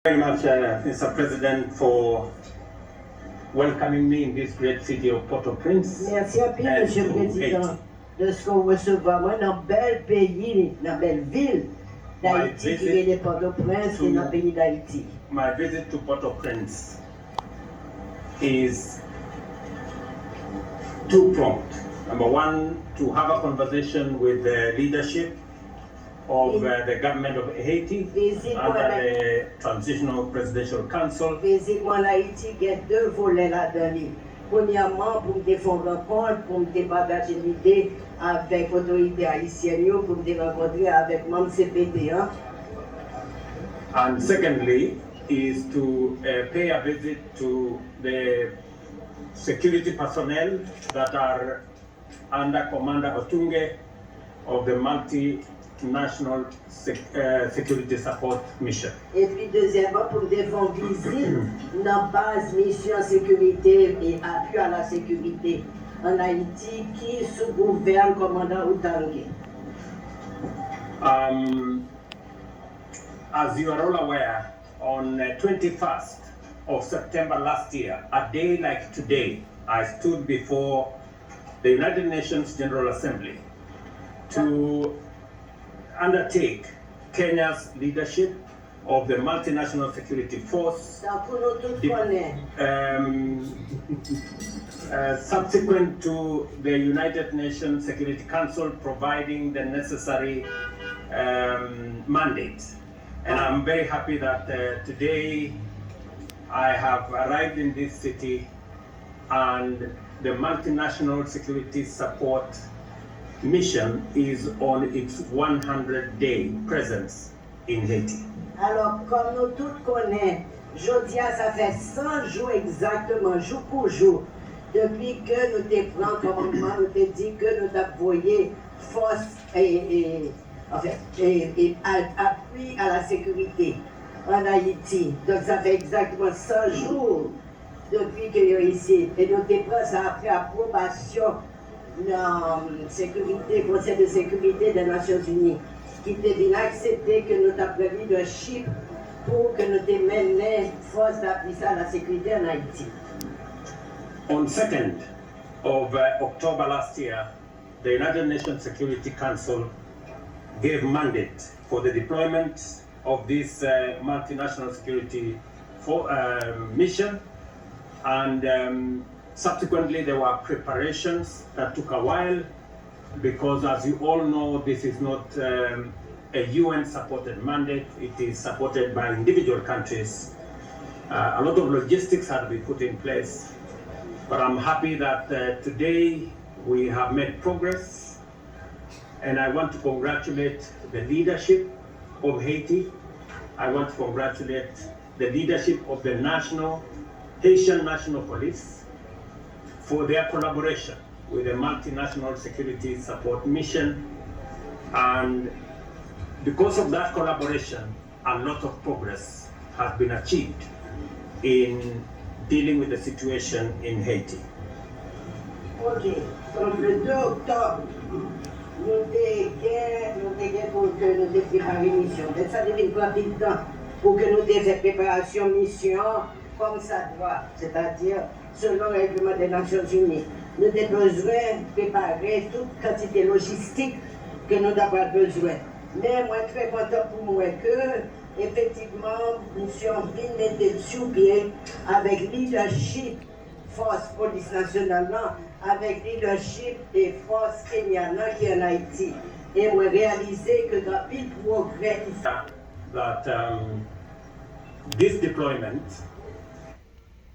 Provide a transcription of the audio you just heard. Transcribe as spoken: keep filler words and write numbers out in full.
very much, uh, Mister President, for welcoming me in this great city of Port-au-Prince. Mèsi anpil, and Mesye to Prezidan, Haiti. Dèske w resevwa mwen nan bèl peyi, nan bèl vil Dayiti ki rele Pòtoprens e nan peyi Dayiti. My visit to Port-au-Prince is two-pronged. Number one, to have a conversation with the leadership of uh, the government of Haiti under the Transitional Presidential Council. Vizit mwen an Ayiti gen de volè ladan li. Premyèman, pou m te fè yon rankont, pou m te pataje lide avèk otorite ayisyèn yo, pou m te rankontre avèk manm C P T an. And secondly, is to uh, pay a visit to the security personnel that are under Commander Otunge of the Multinational Sec- uh, Security Support Mission. Epi dezyèmman, pou m te fè yon vizit nan baz misyon sekirite e apui a la sekirite an Ayiti ki sou gouvèn kòmandan Otunge. Um, as you are all aware, on uh, twenty-first of September last year, a day like today, I stood before the United Nations General Assembly to undertake Kenya's leadership of the Multinational Security Force. Tankou nou tout konnen, Um, uh, subsequent to the United Nations Security Council providing the necessary um, mandate. And I'm very happy that uh, today I have arrived in this city and the Multinational Security Support Mission is on its one hundred day presence in Haiti. Alò, kòm nou tout konnen, jodi a sa fè san jou egzakteman, jou pou jou, depi ke nou te pran kòmandman, nou te di ke nou t ap voye fòs e, e, anfen, e, e, a- apui a la sekirite an Ayiti. Donk, sa fè egzakteman san jou depi ke yo isit. E nou te pran sa apre apwobasyon nan sekirite, Konsèy de Sekirite de Nasyonzini, ki te vin aksepte ke nou t ap pran lidèchip pou ke nou te mennen fòs dapui sa la sekirite an Ayiti. On second of uh, October last year, the United Nations Security Council gave mandate for the deployment of this uh, multinational security for, uh, mission, and um, subsequently there were preparations that took a while because, as you all know, this is not um, a U N supported mandate, it is supported by individual countries. Uh, a lot of logistics had to be put in place, but I'm happy that uh, today we have made progress, and I want to congratulate the leadership of Haiti. I want to congratulate the leadership of the National Haitian National Police for their collaboration with the Multinational Security Support Mission. And because of that collaboration, a lot of progress has been achieved in dealing with the situation in Haiti. Ok, donk le de oktòb, nou te gen, nou te gen pou ke nou te prepare misyon. Men sa te vin pran pil tan pou ke nou te fè preparasyon misyon an kòm sa dwa, sètadi selon règleman dè Nasyonzini. Nou te bezwen prepare tout kantite lojistik ke nou ta pral bezwen. Men mwen trè kontan pou m wè ke, efektivman, misyon an vin mete l sou pye avèk lidèchip fòs polis nasyonal lan, avèk lidèchip e fòs kenyan nan ki an Ayiti. E mwen reyalize ke gen anpil pwogrè ki fèt. That um, this deployment